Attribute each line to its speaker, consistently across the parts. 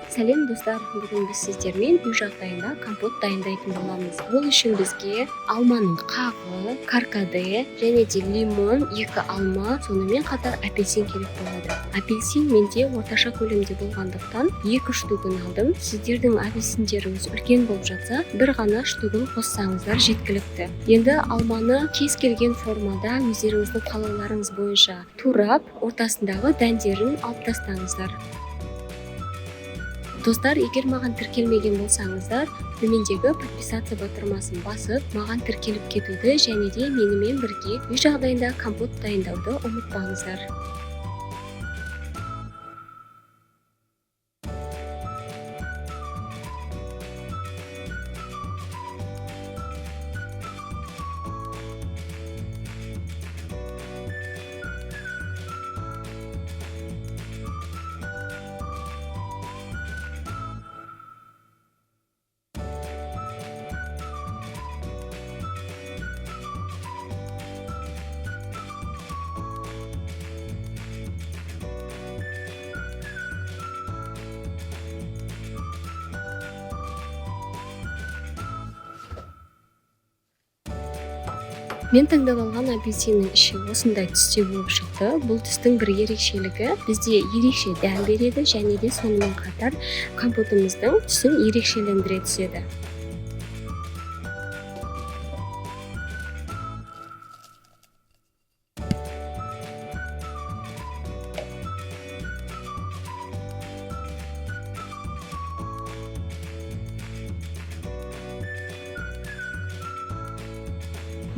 Speaker 1: Сәлем, достар! Бүгін біз сіздермен үй жағдайында компот дайындайтын боламыз. Ол үшін бізге алманың қағы, каркаде және де лимон, екі алма, сонымен қатар апельсин керек болады. Апельсин менде орташа көлемде болғандықтан, екі штугін алдым. Сіздердің апельсиндеріңіз үлкен болып жатса, бір ғана штугін қоссаңыздар жеткілікті. Енді алманы кез келген формада, өздеріңіздің қалауларыңыз бойынша турап, ортасындағы дәндерін алып тастаңыздар. Достар, егер маған тіркелмеген болсаңыздар, төмендегі подписаться батырмасын басып, маған тіркеліп кетуді және де менімен бірге үй жағдайында компот дайындауды ұмытпаңыздар. Мен таңдап алған апельсиннің іші осындай түсте болып шықты. Бұл түстің бір ерекшелігі: бізде ерекше дәм береді және де сонымен қатар компотымыздың түсін ерекшелендіре түседі.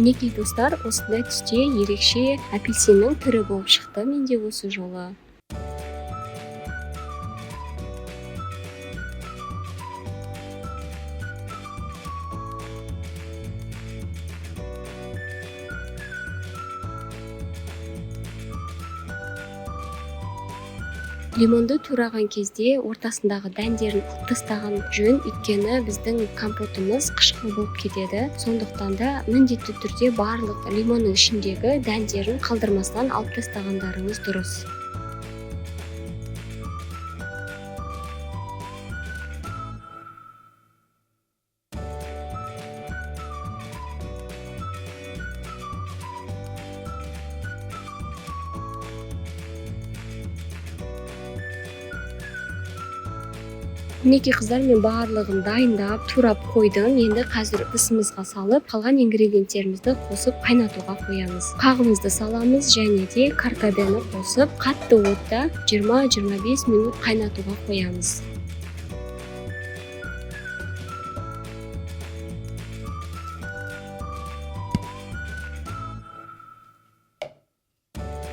Speaker 1: Мінекей, достар, осындай түсте ерекше апельсиннің түрі болып шықты менде осы жолы. Лимонды тураған кезде ортасындағы дәндерін алып тастаған жөн, өйткені біздің компотымыз қышқыл болып кетеді. Сондықтан да міндетті түрде барлық лимонның ішіндегі дәндерін қалдырмастан алып тастағандарыңыз дұрыс. Мінекей, қыздар, мен барлығын дайындап, турап қойдым. Енді қазір ыдысымызға салып, қалған ингредиенттерімізді қосып, қайнатуға қоямыз. Қағымызды саламыз және де каркадені қосып, қатты отта 20-25 минут қайнатуға қоямыз.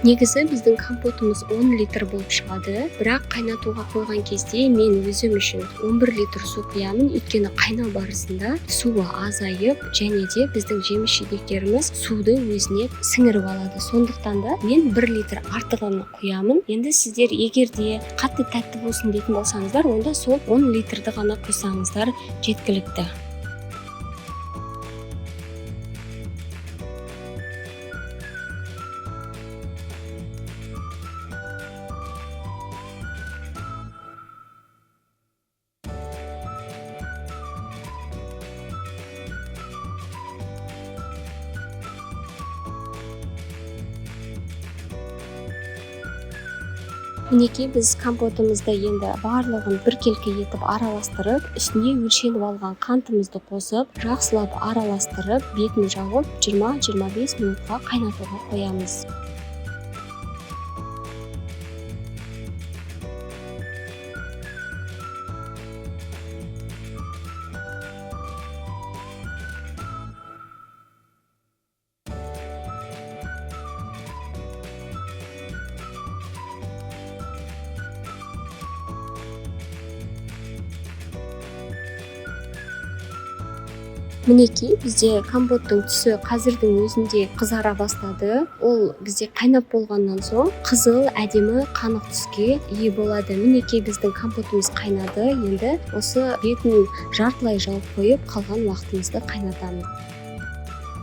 Speaker 1: Негізі біздің компотымыз 10 литр болып шығады, бірақ қайнатуға қойған кезде мен өзім үшін 11 литр су құямын, өйткені қайнау барысында суы азайып және де біздің жеміс жидектеріміз суды өзіне сіңіріп алады. Сондықтан да мен 1 литр артығын құямын. Енді сіздер егер де қатты тәтті болсын дейтін болсаңыздар, онда сол 10 литрді ғана құйсаңыздар жеткілікті. Мінекей, біз компотымызды енді барлығын біркелкі етіп араластырып, үстіне өлшеніп алған қантымызды қосып, жақсылап араластырып, бетін жауып, 20-25 минутқа қайнатуға қоямыз. Мінекей, бізде компоттың түсі қазірдің өзінде қызара бастады. Ол бізде қайнап болғаннан соң қызыл, әдемі, қанық түске ие болады. Мінекей, біздің компотымыз қайнады. Енді осы бетін жартылай жауып қойып, қалған уақытымызды қайнатамыз.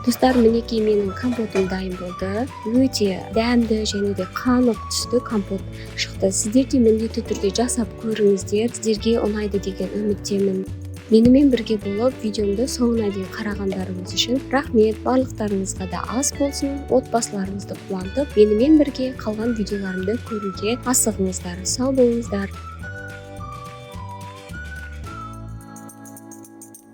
Speaker 1: Достар, мінекей, менің компотым дайын болды. Өте дәмді және де қанық түсті компот шықты. Сіздер де міндетті түрде жасап көріңіздер, сіздерге ұнайды деген үміттемін. Менімен бірге болып, видеомды соңына дейін қарағандарыңыз үшін рахмет. Барлықтарыңызға да ас болсын, отбасыларыңызды қуантып, менімен бірге қалған видеоларымды көруге асығыңыздар. Сау болыңыздар!